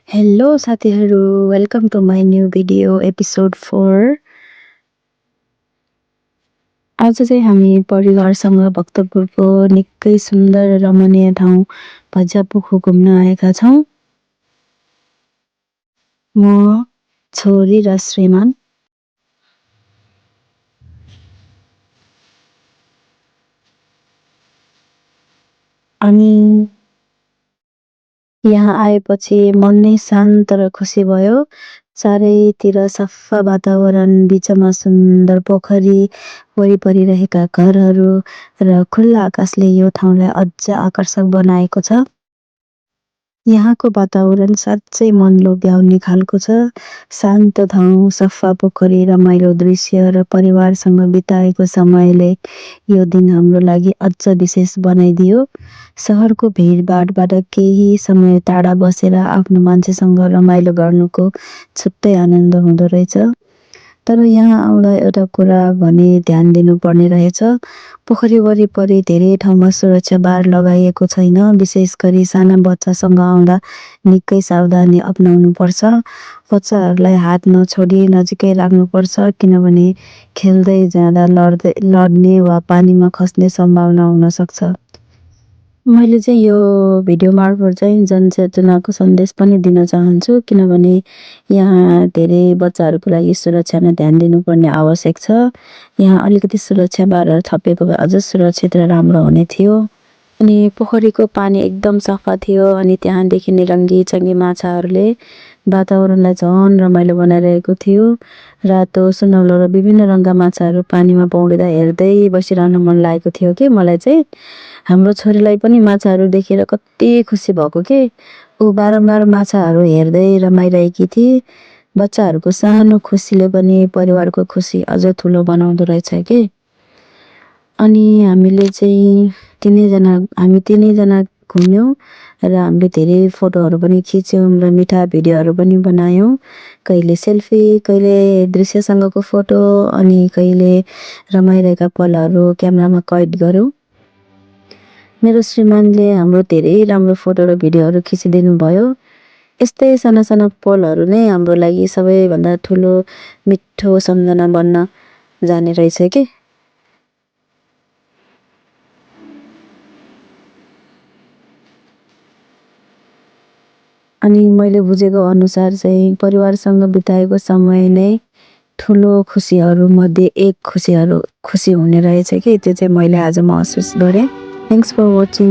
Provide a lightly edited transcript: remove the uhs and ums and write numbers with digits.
Hello साथीहरू, welcome to my new video episode 4। आज चाहिँ हामी परिवारसँग भक्तपुरको निकै सुन्दर रमणीय ठाउँ भज्यापुखु घुम्न आएका छौँ। म, छोरी र श्रीमान। अनि यहाँ आएपछि मन नै शान्त र खुसी भयो। चारैतिर सफा वातावरण, बिचमा सुन्दर पोखरी, वरिपरि रहेका घरहरू र खुल्ला आकाशले यो ठाउँलाई अझ आकर्षक बनाएको छ। यहाँको वातावरण साँच्चै मन लोभ्याउने खालको छ। शान्त ठाउँ, सफा पोखरी, रमाइलो दृश्य र परिवारसँग बिताएको समयले यो दिन हाम्रो लागि अझ विशेष बनाइदियो। सहरको भिडभाडबाट केही समय टाढा बसेर आफ्नो मान्छेसँग रमाइलो गर्नुको छुट्टै आनन्द हुँदो रहेछ। तर यहाँ आउँदा एउटा कुरा भने ध्यान दिनुपर्ने रहेछ। पोखरी वरिपरि धेरै ठाउँमा सुरक्षा बार लगाइएको छैन। विशेष गरी साना बच्चासँग आउँदा निकै सावधानी अपनाउनु पर्छ। बच्चाहरूलाई हात नछोडी नजिकै राख्नुपर्छ, किनभने खेल्दै जाँदा लड्ने वा पानीमा खस्ने सम्भावना हुन सक्छ। मैले चाहिँ यो भिडियो मार्फत चाहिँ जनचेतनाको सन्देश पनि दिन चाहन्छु, किनभने यहाँ धेरै बच्चाहरूको लागि सुरक्षामा ध्यान दिनुपर्ने आवश्यक छ। यहाँ अलिकति सुरक्षा बारहरू थपेको भए अझ सुरक्षित र राम्रो हुने थियो। अनि पोखरीको पानी एकदम सफा थियो, अनि त्यहाँ देखिने रङ्गी-चङ्गी माछाहरूले वातावरणलाई झन् रमाइलो बनाइरहेको थियो। रातो, सुनौलो र विभिन्न रङका माछाहरू पानीमा पौडिँदा हेर्दै बसिरहन मन लागेको थियो कि मलाई चाहिँ। हाम्रो छोरीलाई पनि माछाहरू देखेर कति खुसी भएको के। ऊ बारम्बार माछाहरू हेर्दै रमाइरहेकी थिए। बच्चाहरूको सानो खुसीले पनि परिवारको खुसी अझ ठुलो बनाउँदो रहेछ के। अनि हामी तिनैजना घुम्यौँ र हामीले धेरै फोटोहरू पनि खिच्यौँ र मिठा भिडियोहरू पनि बनायौँ। कहिले सेल्फी, कहिले दृश्यसँगको फोटो, अनि कहिले रमाइरहेका पलहरू क्यामेरामा कैद गऱ्यौँ। मेरो श्रीमानले हाम्रो धेरै राम्रो फोटो र भिडियोहरू खिचिदिनु भयो। यस्तै साना साना पलहरू नै हाम्रो लागि सबैभन्दा ठुलो मिठो सम्झना बन्न जाने रहेछ कि। अनि मैले बुझेको अनुसार चाहिँ परिवारसँग बिताएको समय नै ठुलो खुसीहरूमध्ये एक खुसी हुने रहेछ कि। त्यो चाहिँ मैले आज महसुस गरेँ। Thanks for watching.